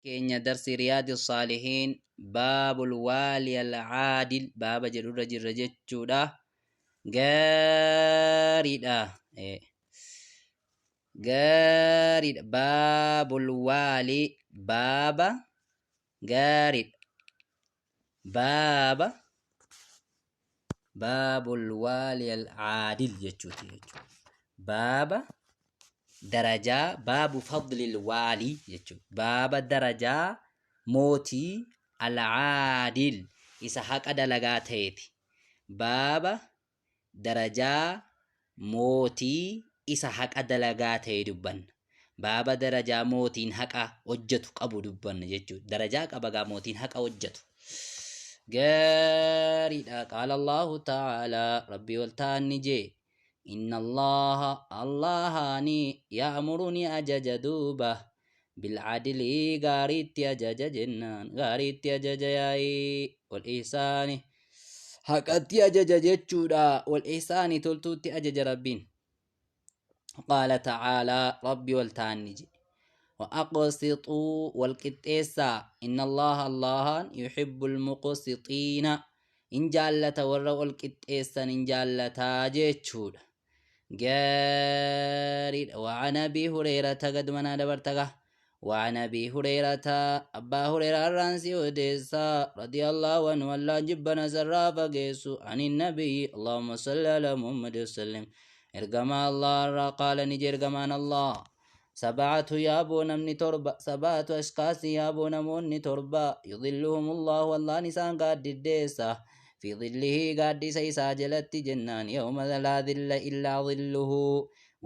Keenya darsi Riyaadi Saalihiin baabul waali alcaadil baaba jedhurra jirra jechuudha. Gaariidha. Gaariidha. Baabul waali baaba gaariidha. Baaba baabul waali alcaadil jechuuti jechuudha. Baaba darajaa baabu fadlil waalii jechuudha. Baaba darajaa mootii alcaadil isa haqa dalagaa ta'eeti. Baaba darajaa mootii isa haqa dalagaa ta'e dubbanna. Baaba darajaa mootiin haqa hojjetu qabu dubbanna jechuudha. Darajaa qaba gaa mootiin haqa hojjetu. Gaariidha. Qaala Allahu ta'aalaa Rabbii ol ta'an ni jee. Inna Allaha Allahani ya'muru ni ajaja duuba bilcadli gaariitti ajaja jennaan gaariitti ajaja yaa'ii wal ihsaani haqatti ajaja jechuudha wal ihsaani toltuutti ajaja Rabbiin. Qaala ta'aalaa Rabbi wal ta'an ni jedhe. وأقسطوا والقطيسا إن الله الله يحب المقسطين in jaallata warra ol qixxeessan in jaallataa jechuudha. Gaariidha. وعن أبي هريرة قد منا دبرتك وعن أبي هريرة أبا هريرة الرانسي وديسا رضي الله عنه والله جبنا زرافة قيسو عن النبي اللهم صل على محمد وسلم إرقما الله قال نجي إرقمان الله سبعة يابو نمني تربة سبعة أشخاص يابو نموني تربة يظلهم الله والله نسان قاد الديسة في ظله قاد سيسا جلت جنان يوم لا ظل إلا ظله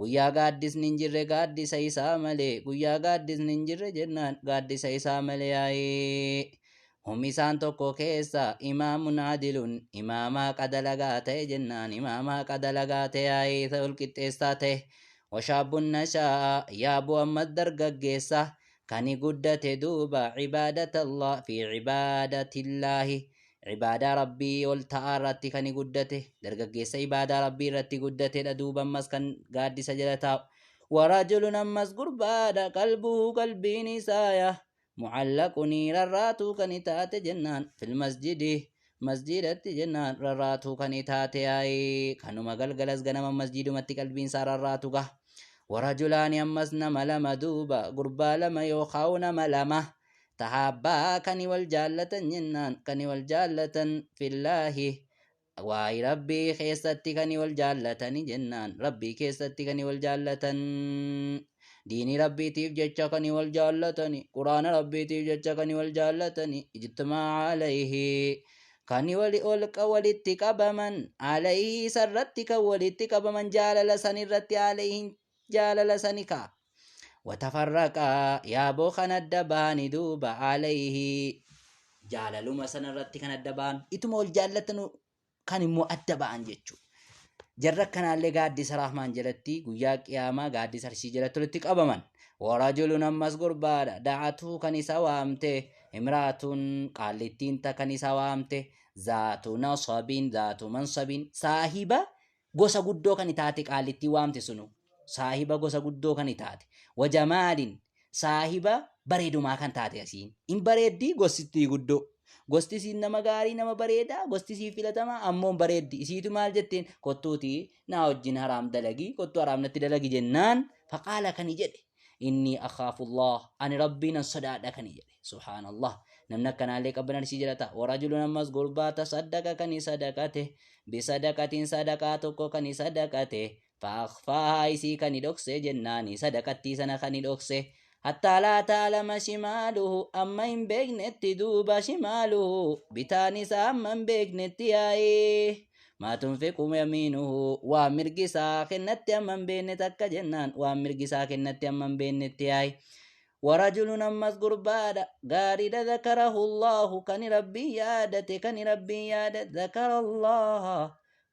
guyyaa gaaddisni hin jirre gaaddisa isaa malee guyyaa gaaddisni hin jirre jennaan gaaddisa isaa malee yaa'ee hum isaan tokko keessa imaamun adilun imaamaa qadalagaa ta'e jennaan imaamaa qadalagaa ta'e yaa'ee isa ol qixxeessaa ta'e washaabun nasha'a yaabuu ammas dargaggeessa kani guddate duuba cibaadatallah fi cibaadatillahi cibaadaa rabbii ol ta'aa irratti kani guddate dargaggeessa ibaadaa rabbii irratti guddatedha duuba ammas kan gaaddisa jala taa'u warajulun ammas gurbaadha qalbuhu qalbiin isaaya mucallaquni rarraatuu kani taate jennaan fil masjidi masjidatti jennaan rarraatuu kani taate yaa'ee kanuma galgalas ganama masjidumatti qalbiin isaa rarraatu gaha warajulaani ammas nama lama duuba gurbaa lama yookaan nama lama tahaabbaa kani wal jaallatan jennaan kani wal jaallatan fillaahi waa'ee rabbii keessatti kani wal jaallatani jennaan rabbii keessatti kani wal jaallatan diinii rabbiitiif jecha kani wal jaallatani quraana rabbiitiif jecha kani wal jaallatani ijtimaa alayhi kani wali ol walitti qabaman alayhi isarratti kan walitti qabaman jaalala sanirratti alayhi jaalala sani kaa watafarraqaa yaaboo kan adda bahani duuba alayhi jaalaluma sanarratti kan adda bahan ituma wal jaallatanu kan immoo adda ba'an jechuudha. Jarra akkanaallee gaaddisa Rahmaan jalatti guyyaa qiyaamaa gaaddisa arshii jalatti walitti qabaman. Warajulun ammas gurbaadha da'atuu kan isa waamte imraatun qaallittiin ta kan isa waamte zaatu nasabin zaatu mansabin saahiba gosa guddoo kan taate qaallittii waamte sunu saahiba gosa guddoo kan taate wajamaalin saahiba bareedumaa kan taate asiin in bareeddii gosittii guddoo gosti isiin nama gaarii nama bareedaa gosti isii filatamaa ammoo hin bareeddi isiitu maal jetteen kottuutii naa wajjin haraam dalagii kottuu haraam natti dalagi jennaan faqaala kani jedhe inni akhaafullah ani rabbii nan sodaadha kani jedhe subhaanallah namni akkanaallee qabban arsii jedhata warajulun ammas gurbaa tasaddaqa kani sadaqate bisadaqatiin sadaqaa tokko kani sadaqate faakfaahaa isii kani dhokse jennaani sadaqattii sana kani dhokse hattaa laa ta'lama shimaaluhu amma hin beeknetti duuba shimaaluhu bitaan isaa amma hin beeknetti yaa'ee maa tunfiqu yamiinuhu waan mirgi isaa kennatti amma hin beekne takka jennaan waan mirgi isaa kennatti amma hin beeknetti yaa'e warajulun ammas gurbaadha gaariidha zakarahu Allahu kani rabbii yaadate kani rabbii yaadate zakara Allaha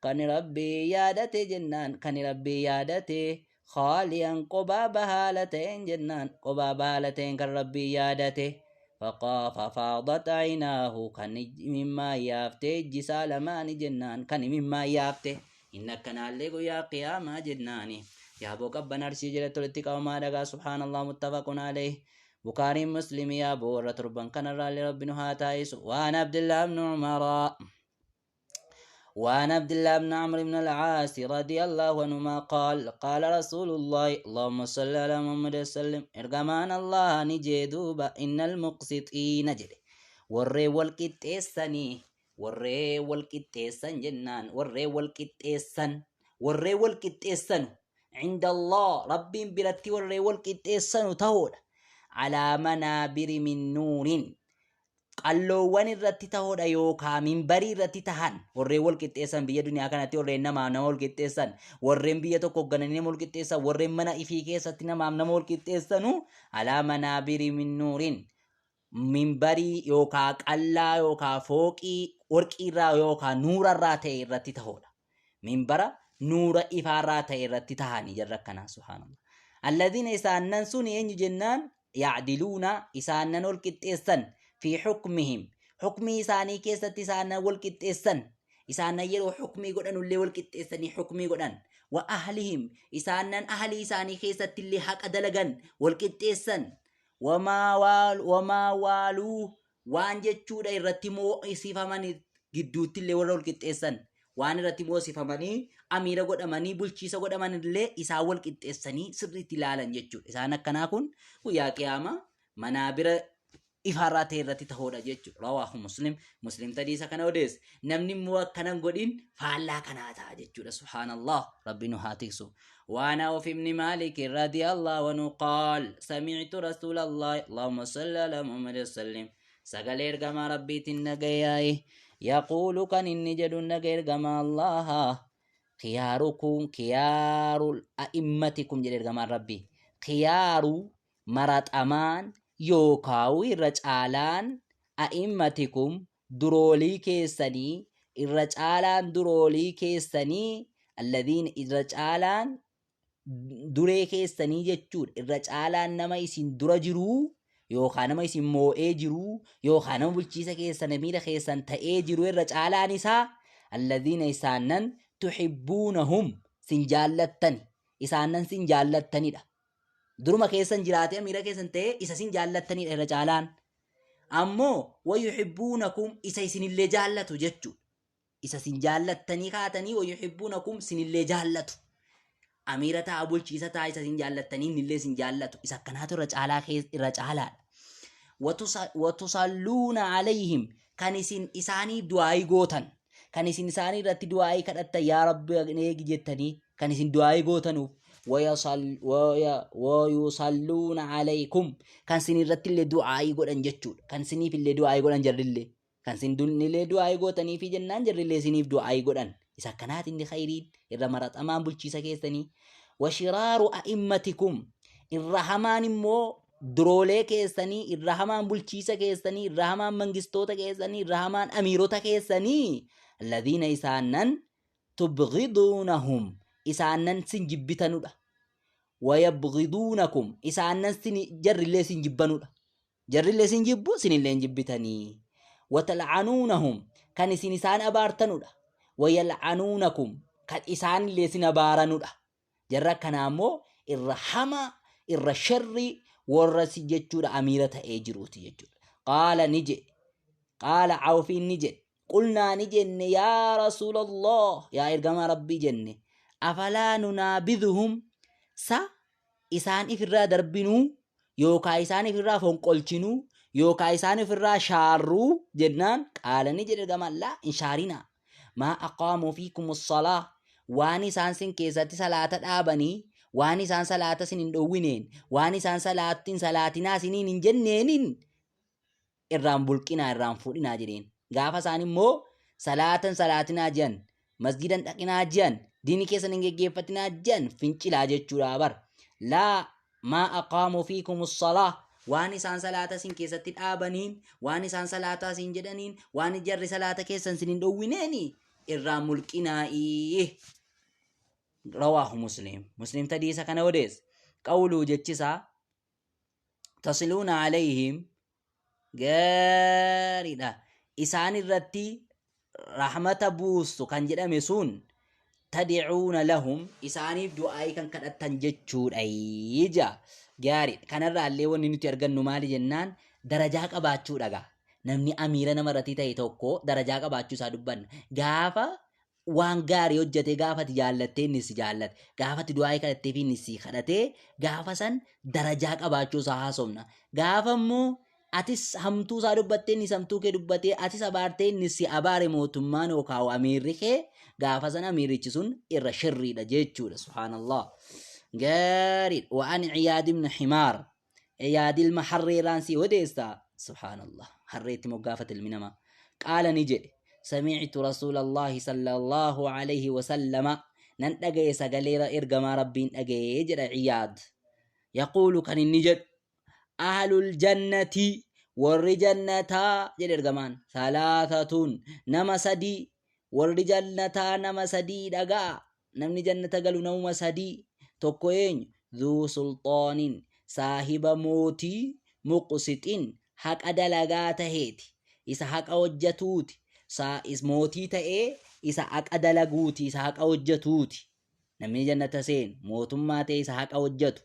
kani rabbii yaadate jennaan kani rabbii yaadate khaaliyan qobaa bahaala ta'een jennaan qobaa bahaala ta'een kan rabbii yaadate fafaadat aynaahu kan imimmaan yaafte ijji isaa lamaani jennaan kan imimmaan yaafte inni akkanaallee guyyaa qiyaamaa jennaani yaaboo qabban arshii jalatti walitti qabamaa dhagaa subhaanallah muttafaqun alayhi. Bukaariin Muslim yaa boo warra torban kanarraallee Rabbi nu haa taayisu. Waan Abdullah ibn Umaraa وعن عبد الله بن عمرو بن العاص رضي الله عنهما قال قال رسول الله اللهم صل على محمد وسلم ارغمان الله نجدوبا إن المقسطين جده warree wal qixxeessanii, warree wal qixxeessan jennaan, warree wal qixxeessan, warree wal qixxeessanu عند الله rabbiin biratti warree wal qixxeessanu ta'uudha. على منابر من نور qalloowwan irratti ta'uudha yookaa minbarii irratti tahan. Warreen wal qixxeessan biyya duniyaa kanatti, warreen namaaf nama wal qixxeessan, warreen biyya tokko hooggananii nama wal qixxeessan, warreen mana ifii keessatti namaaf nama wal qixxeessanu, على منابر من نور minbarii yookaa qallaa yookaa fooqii warqiirraa yookaa nuurarraa ta'e irratti ta'uudha. Minbara nuura ifaarraa ta'e irratti tahanii jarra akkanaa. Subhaanallah. الذين isaannan sun eenyu jennaan, يعدلون isaannan wal qixxeessan, في حكمهم xukmii isaanii keessatti isaannan wal qixxeessan, isaannan yeroo xukmii godhanullee wal qixxeessanii xukmii godhan, وأهلهم isaannan ahlii isaanii keessatti illee haqa dalagan, wal qixxeessan, وما ولوا waan jechuudha irratti mo'isifaman gidduutti illee warra wal qixxeessan, waan irratti moosifamanii amiira godhamanii bulchiisa godhaman illee isaan wal qixxeessanii sirriitti ilaalan jechuudha. Isaan akkanaa kun guyyaa qiyaamaa manaabira ifaarraa ta'e irratti ta'uudha jechuudha. رواه مسلم. Muslim tadiisa kana odeesse. Namni immoo akkana hin godhin faallaa kanaa ta'a jechuudha. Subhaanallah. Rabbi nu haa tiksu. وعن عوف بن مالك رضي الله عنه قال سمعت رسول الله اللهم صل على محمد وسلم sagalee ergamaa rabbiitiin nagayaa'e يقول kan inni jedhu naga ergamaa Allaha خياركم خيار أئمتكم jedhe ergamaan rabbii. خيار maraxamaan yookaan irra caalaan, أئمتكم duroolii keessanii, irra caalaan duroolii keessanii, الذين irra caalaan duree keessanii jechuudha. Irra caalaan nama isin dura jiruu yookaan nama isin moo'ee jiruu yookaan nama bulchiisa keessan, amiira keessan ta'ee jiru, irra caalaan isaa الذين isaannan تحبونهم sin jaallattan, isaannan sin jaallattanidha. Duruma keessan jiraatee amiira keessan ta'ee isa sin jaallattanidha irra caalaan. Ammoo ويحبونكم isa isinillee jaallatu jechuudha. Isa sin jaallattanii kaatanii ويحبونكم sinillee jaallatu. Amiira ta'a, bulchiisa ta'a, isa sin jaallattanii innillee sin jaallatu. Isa akkanaatu irra caalaa irra caalaadha. وتصلون عليهم kan isin isaaniif du'aayii gootan, kan isin isaanii irratti du'aayii kadhattan, yaa rabbi eegi jettanii kan isin du'aayii gootanuuf, ويصلون عليكم kan isin irratti illee du'aayii godhan jechuudha. Kan isiniif illee du'aayii godhan jarrillee, kan isin illee du'aayii gootaniifi jennaan jarrillee isiniif du'aayii godhan. Isa akkanaati inni khayriin irra maraxamaan bulchiisa keessanii. وشرار أئمتكم irra hamaan immoo duroolee keessanii, irra hamaan bulchiisa keessanii, irra hamaan mangistoota keessanii, irra hamaan amiirota keessanii, الذين isaannan تبغضونهم isaannan sin jibbitanudha, ويبغضونكم isaannan sin jarrillee sin jibbanudha, jarrillee sin jibbu, sinillee hin jibbitanii, وتلعنونهم kan isin isaan abaartanudha, ويلعنونكم kan isaanillee sin abaaranudha. Jarra akkanaa immoo irra hamaa, irra sharri warra si jechuudha amiira ta'ee jiruuti jechuudha. قال ni jedhe, قال Awfiin ni jedhe, قلنا ni jenne, يا رسول الله yaa ergamaa rabbii jenne, أفلا ننابذهم sa isaan ifirraa darbinuu yookaa isaan ifirraa fonqolchinuu yookaa isaan ifirraa shaarruu jennaan, قال ni jedhe ergamaan, لا hin shaarinaa, ما أقاموا فيكم الصلاة waan isaan sin keessatti salaata dhaabanii, waan isaan salaata sin hin dhowwineen, waan isaan salaattiin salaatinaa siniin hin jenneenin irraan bulqinaa, irraan fuudhinaa jedheen. Gaafa isaan immoo salaatan salaatinaa jedhan, masjidan dhaqinaa jedhan, diini keessan hin geggeeffatinaa jedhan, fincilaa jechuudha bar. لا ما أقاموا فيكم الصلاة waan isaan salaata sin keessatti dhaabaniin, waan isaan salaataa sin jedhaniin, waan jarri salaata keessan sin hin dhowwineeni irraa mulqinaa'ii. رواه مسلم. Muslim tadiisa kana odeesse. قوله jechisaa تصلون عليهم gaariidha, isaan irratti rahmata buustu kan jedhame sun تدعون لهم isaaniif du'aayii kan kadhattan jechuudha ija. Gaariidha. Kanarraallee wanni nuti argannu maali jennaan darajaa qabaachuu dhagaa. Namni amiira namarratti ta'e tokko darajaa qabaachuu isaa dubbanna. Gaafa waan gaarii hojjete gaafati jaallattee inni si jaallate gaafati du'aa kadhattee fi inni si kadhatee gaafa san darajaa qabaachuu isaa haasofna. Gaafa immoo atis hamtuu isaa dubbattee inni hamtuu kee dubbatee atis abaartee inni si abaare mootummaan yookaan amiirri kee gaafa san amiirichi sun irra shirriidha jechuudha. Subhaanallah. Gaariidha. Wa'an Ciyaad ibn Himaar. Ciyaad ilma harreerraan si odeessa. Subhaanallah. Harreetti moggaafate ilmi namaa. Qaala ni jedhe. Sami'tu Rasuulallahi sallallahu alayhi wasallama. Nan dhagaye sagalee ergamaa Rabbiin dhagaye jedha Ciyaad. Yaquulu kan inni jedhu. Ahlul jannati warri jannataa jedhe ergamaan. Salaasatuun nama sadii warri jannataa nama sadii dhaga'a. Namni jannata galu namuma sadii. Tokko eenyu? Zuu sulxaanin saahiba mootii muqsixin haqa dalagaa taheeti. Isa haqa hojjatuuti. Mootii ta'ee isa haqa dalaguuti. Isa haqa hojjatuuti. Namni jannata seenu mootummaa ta'e isa haqa hojjatu.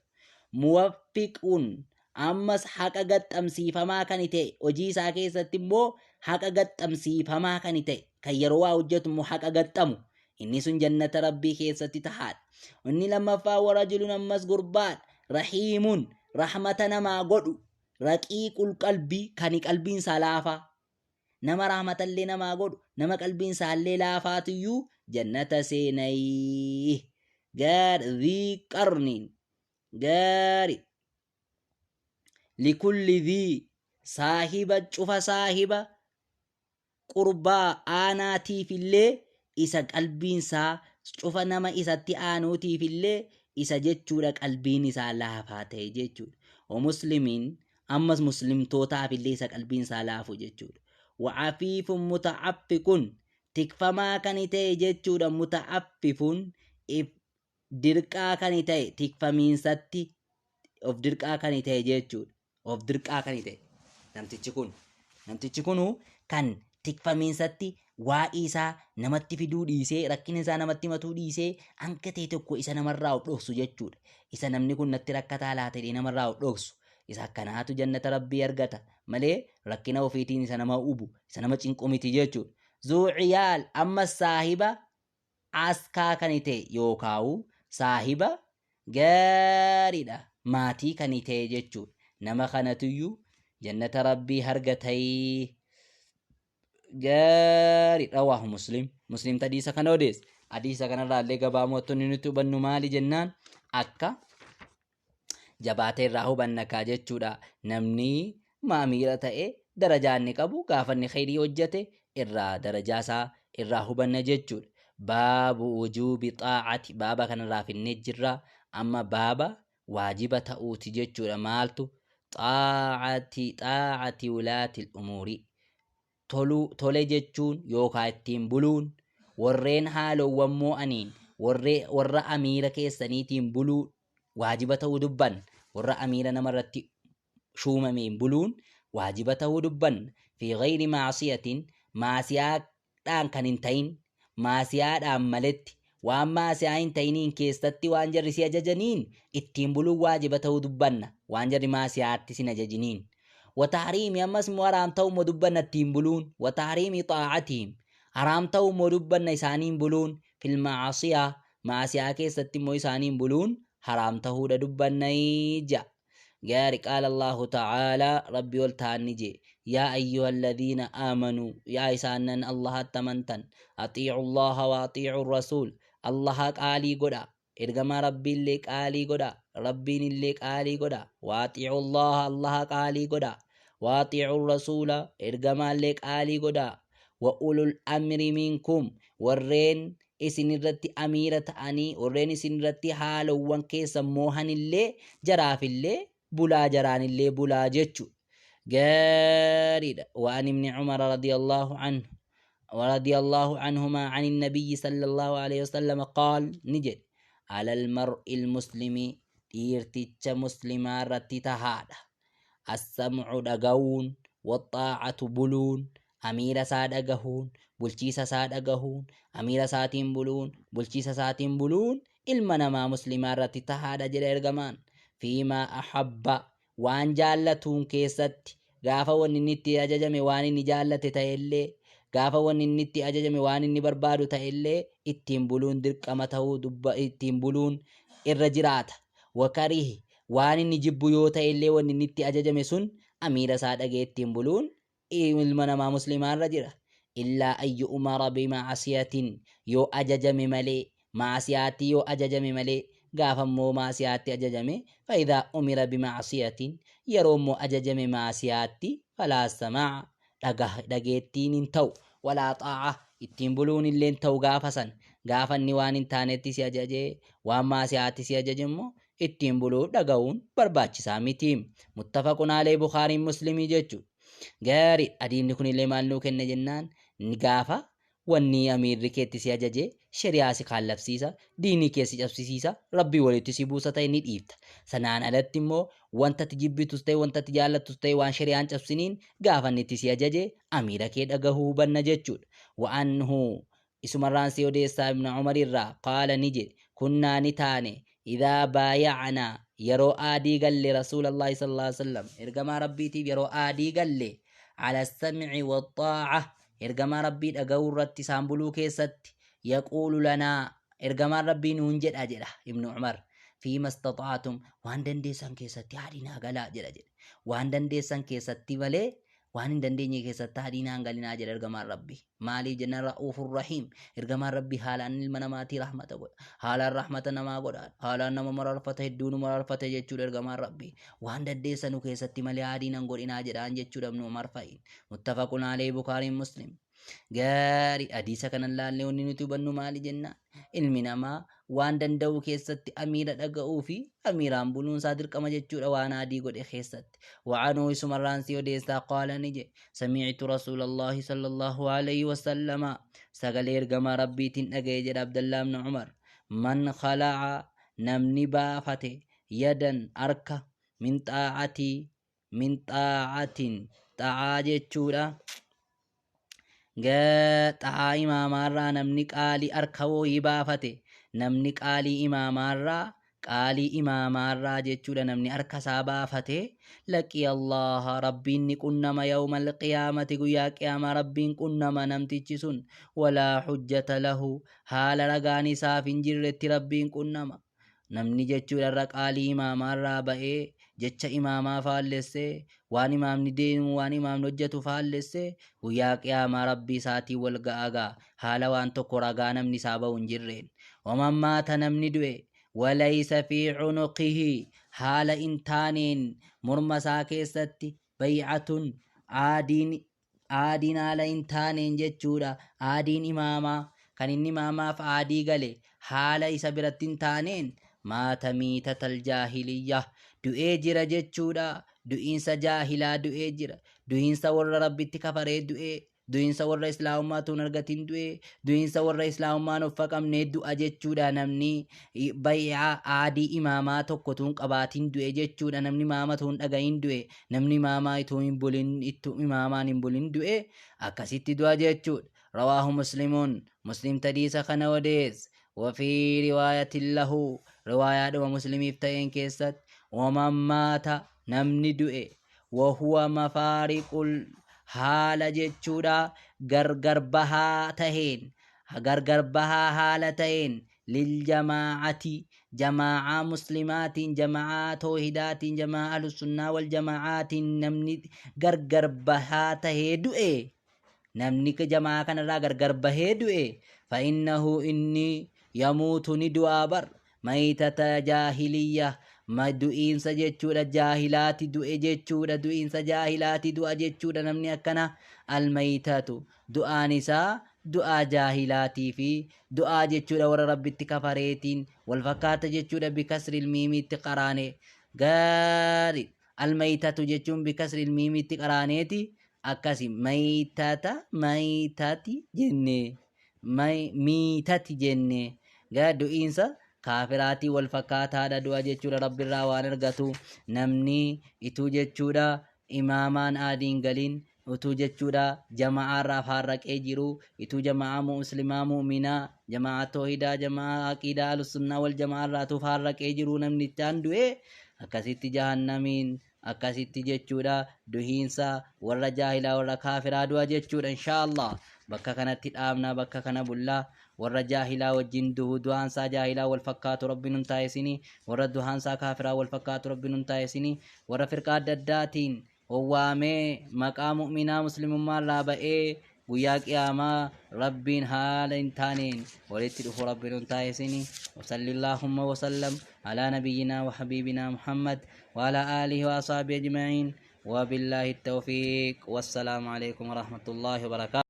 Muwaffiquun ammas haqa gaxxamsiifamaa kan ta'e hojii isaa keessatti immoo haqa gaxxamsiifamaa kan ta'e kan yeroo waa hojjetu immoo haqa gaxxamu inni sun jannata rabbii keessatti tahaadha. Inni lammaffaa warajulun ammas gurbaadha. Rahiimun rahmata namaa godhu raqiiqul qalbii kan qalbiin isaa laafaa. Nama rahmatallee namaa godhu nama qalbiin isaallee laafaatiyyuu jannata seenayii. Gaar dhii qarniin gaari likulli dhii saahiba cufa saahiba qurbaa aanaatiifillee isa qalbiin isaa cufa nama isatti aanuutiifillee isa jechuudha qalbiin isaa laafaa ta'e jechuudha. O muslimiin ammas muslimtootaafillee isa qalbiin isaa laafu jechuudha. Wa'afiifun muta'affiqun tikfamaa kan ta'e jechuudha muta'affifun if dirqaa kan ta'e tikfamiinsatti of dirqaa kan ta'e jechuudha. Of dirqaa kan ta'e namtichi kun namtichi kunu kan tikfamiinsatti waa'ee isaa namatti fiduu dhiisee rakkina isaa namatti himatuu dhiisee hanga ta'e tokko isa namarraa of dhoksu jechuudha. Isa namni kun natti rakkataa laata jedhee namarraa of dhoksu. Isa akkanaatu jannata rabbii argata malee rakkina ofiitiin isa nama hubu isa nama cinqu miti jechuudha. Zuuciyaal ammas saahiba askaa kan ta'e yookaan saahiba gaariidha maatii kan ta'e jechuudha. Nama kanatuyyuu jannata rabbii argatayii. Gaarii rawaahu muslim muslim hadiisa kana odeesse. Hadiisa kanarraa illee gabaabumatti nuti hubannu maali jennaan akka jabaatee irraa hubanna kaa jechuudha. Namni maamiila ta'e darajaa inni qabu gaafa inni khayrii hojjete irraa darajaa isaa irraa hubanna jechuudha. Baabu wujuubi xaa'ati baaba kanarraa finnee jirra. Amma baaba waajiba ta'uuti jechuudha. Maaltu xaa'ati wulaati umuurii tole jechuun yookaan ittiin buluun warreen haalowwan moo'aniin warra amiira keessaniitiin buluu waajiba ta'uu dubban warra amiira namarratti shuumameen buluun waajiba ta'uu dubban fi ghayri maasiyatin maasiyaadhaan kan hin ta'in maasiyaadhaan maletti waan maasiyaa hin ta'iniin keessatti waan jarri si ajajaniin ittiin buluun waajiba ta'uu dubbanna waan jarri maasiyaatti sin ajajiniin. Wataariimi ammas immoo haraam ta'uu immoo dubbanna ittiin buluun wataariimi xaa'atihim haraam ta'uu immoo dubbanna isaaniin buluun fil maasiyaa maasiyaa keessatti immoo isaaniin buluun haraam ta'uudha dubbanna ija. Gaari qaala Allahu ta'aalaa rabbi ol ta'an ni jee yaa ayyuha alladhiina aamanuu yaa isaanan Allahatti amantan axiicu Allaha wa axiicu rasuul Allaha qaalii godha ergamaa rabbiillee qaalii godha rabbiin illee qaalii godha waaxiicu Allaha Allaha qaalii godha waaxiicu rasuula ergamaallee qaalii godha wa ulul amri minkum warreen isin irratti amiira ta'anii warreen isin irratti haalowwan keessa moohanillee jaraafillee bulaa jaraanillee bulaa jechu gaariidha. وعن ابن عمر رضي الله عنه ورضي الله عنهما عن النبي صلى الله عليه وسلم قال نجد على المرء المسلم dhiirticha muslimaa irratti tahaadha. Assamcu dhaga'uun waxxaacatu buluun amiira isaa dhagahuun bulchiisa isaa dhagahuun amiira isaatiin buluun bulchiisa isaatiin buluun ilma namaa muslimaa irratti tahaadha jedha ergamaan. Fiimaa ahabba, waan jaallatuun keessatti, gaafa wanni inni itti ajajame waan inni jaallate ta'ellee, gaafa wanni inni itti ajajame waan inni barbaadu ta'ellee, ittiin buluun dirqama ta'uu dubba, ittiin buluun irra jiraata. Wakarihi, waan inni jibbu yoo ta'ellee, wanni inni itti ajajame sun amiira isaa dhagee ittiin buluun ilma namaa muslimaarra jira. Illaa an yu'mara bimacsiyatin, yoo ajajame malee, maasiyaatti yoo ajajame malee. Gaafa immoo maasiyaatti ajajame, fa'idaa umira bimacsiyatin, yeroo immoo ajajame maasiyaatti, falaa samaa'a, dhageettiin hin ta'u, walaa xaa'a, ittiin buluun illee hin ta'u gaafa san. Gaafa inni waan hin taanetti si ajajee, waan maasiyaatti si ajaje immoo ittiin buluu dhaga'uun barbaachisaa miti. Muttafaqun alee, Bukaariin Muslimii jechuudha. Gaarii, hadiisni kunillee maal nuu kenna jennaan, gaafa wanni amiirri keetti si ajaje shari'aa si kaallabsiisa, diinii kee si cabsisiisa, rabbii walitti si buusa ta'e ni dhiifta. Sanaan alatti immoo wanta ati jibbitus ta'e, wanta ati jaallattus ta'e, waan shari'aan cabsiniin gaafa inni itti si ajaje amiira kee dhagahuu hubanna jechuudha. Wa'anhu, isumarraan si odeessaa, Ibn Umar irraa, qaala, ni jedhe, kunnaa, ni taane, idaa baaya'anaa, yeroo aadii galle, rasuulallahi sallallahu alaihi wasallam, ergamaa rabbiitiif yeroo aadii galle, ala sam'i waxaa'a, ergamaa rabbii dhaga'uu irratti, isaan buluu keessatti, yaquulu lanaa, ergamaan rabbii nuun jedha jedha Ibnu Umar, fiima istaxaatum, waan dandeessan keessatti haadhinaa galaa jedha. Waan dandeessan keessatti malee waan hin dandeenye keessatti haadhinaa hin galinaa jedha ergamaan rabbii. Maaliif jennaan, ra'uufur rahiim, ergamaan rabbii haalaan ilma namaatii rahmata godha, haalaan rahmata namaa godha, haalaan nama mararfata, hedduu nu mararfata jechuudha ergamaan rabbii. Waan dandeessanu keessatti malee haadhiin hin godhinaa jedhaan jechuudha Ibnu Umar fa'iin. Muttafaqun alayhi, Bukaariin Muslim. Gaarii, hadiisa kanan laallee wanni nuti hubannu maali jennaan, ilmi namaa waan danda'u keessatti amiira dhaga'uu fi amiiraan buluun isaa dirqama jechuudha waan adii godhe keessatti. Wa'anuu, isumarraan si odeessaa, qaala, ni jedhe, sami'tu rasuulallaahi sallallahu alayhi wasallama, sagalee ergamaa rabbiitiin dhaga'e jedha Abdallaa ibn Umar, man khala'a, namni baafate, yadan, harka, min xaa'atii, min xaa'atin, xa'aa jechuudha, xa'aa imaamaarraa namni qaalii harka wooyii baafate, namni qaalii imaamaarraa, qaalii imaamaarraa jechuudha, namni harka isaa baafate, laqiya Allaha, rabbiin ni qunnama, yawma alqiyaamati, guyyaa qiyaamaa rabbiin qunnama namtichi sun, walaa hujjata lahu, haala ragaan isaaf hin jirretti rabbiin qunnama. Namni jechuudha irra qaalii imaamaarraa ba'ee, jecha imaamaa faallessee, waan imaamni deemu, waan imaamni hojjetu faallessee, guyyaa qiyaamaa rabbii isaatiin wal ga'a haala waan tokko ragaa namni isaa ba'u hin jirreen. Waman maata, namni du'e, walaysa fi cunuqihi, haala hin taaneen morma isaa keessatti, bay'atun, aadiin, aadiin haala hin taaneen jechuudha, aadiin imaamaa kan inni imaamaaf aadii gale haala isa biratti hin taaneen, maata miitatal jaahiliyya, du'ee jira jechuudha. Du'iinsa jaahilaa du'ee jira, du'iinsa warra rabbitti kafaree du'ee, du'iinsa warra islaamummaa tuun argatin du'ee, du'iinsa warra islaamummaan of faqamnee du'a jechuudha. Namni bay'aa aadii imaamaa tokko tuun qabaatin du'e jechuudha, namni imaama tuun dhagahin du'e, namni imaamaa ituu hin bulin, ittu imaamaan hin bulin du'e, akkasitti du'a jechuudha. Rawaahu Muslimuun, Muslim hadiisa kana odeesse. وفي رواية له، riwaayaadhuma Muslimiif ta'een keessatti, waman maata, namni du'e, wahuwa mafaariqul, haala jechuudha gargar bahaa taheen, gargar bahaa haala taheen, liljamaacati, jamaacaa muslimaatiin, jamaacaa toohidaatiin, jamaa'a ahlusunnaa wal jamaacaatiin namni gargar bahaa tahee du'e, namni jamaa kanarraa gargar bahee du'e, fa'innahu, inni, yamuutu, ni du'aa bar, maytata jaahiliyya, ma du'iinsa jechuudha jaahilaati du'e jechuudha, du'iinsa jaahilaati du'a jechuudha namni akkana. Almaytatu, du'aan isaa du'aa jaahilaatii fi du'aa jechuudha warra rabbitti kafareetiin wal fakkaata jechuudha. Bikasril miimiitti qaraane. Gaari, almaytatu jechuun bikasril miimiitti qaraaneeti akkasi, maytata, maytati jenne, miitati jenne. Gara du'iinsa kaafiraatii wal fakkaataadha du'a jechuudha rabbirraa waan argatu. Namni ituu jechuudha imaamaan aadiin galiin, utuu jechuudha jama'aarraa faarraqee jiru, ituu jama'aa muslimaa mu'minaa, jama'aa toohidaa, jama'aa aqiidaa ahlusunnaa wal jama'aarraa utuu faarraqee jiru namnichaan du'e. Akkasitti jahannamiin akkasitti jechuudha, duhiinsa warra jaahilaa, warra kaafiraa du'a jechuudha. Inshaa Allah bakka kanatti dhaabnaa, bakka kana bullaa. Warra jaahilaa wajjin duhu, du'aansaa jaahilaa wal fakkaatu Rabbi nun taasisini. Warra du'aansaa kaafiraa wal fakkaatu Rabbi nun taasisini. Warra firqaa adda addaatiin owwaamee maqaa mu'minaa muslimummaa irraa ba'ee guyyaa qiyaamaa Rabbiin haala hin taaneen walitti dhufu Rabbi nun taasisini. وصلى اللهم وسلم على نبينا وحبيبنا محمد وعلى آله وأصحابه أجمعين، وبالله التوفيق، والسلام عليكم ورحمة الله وبركاته.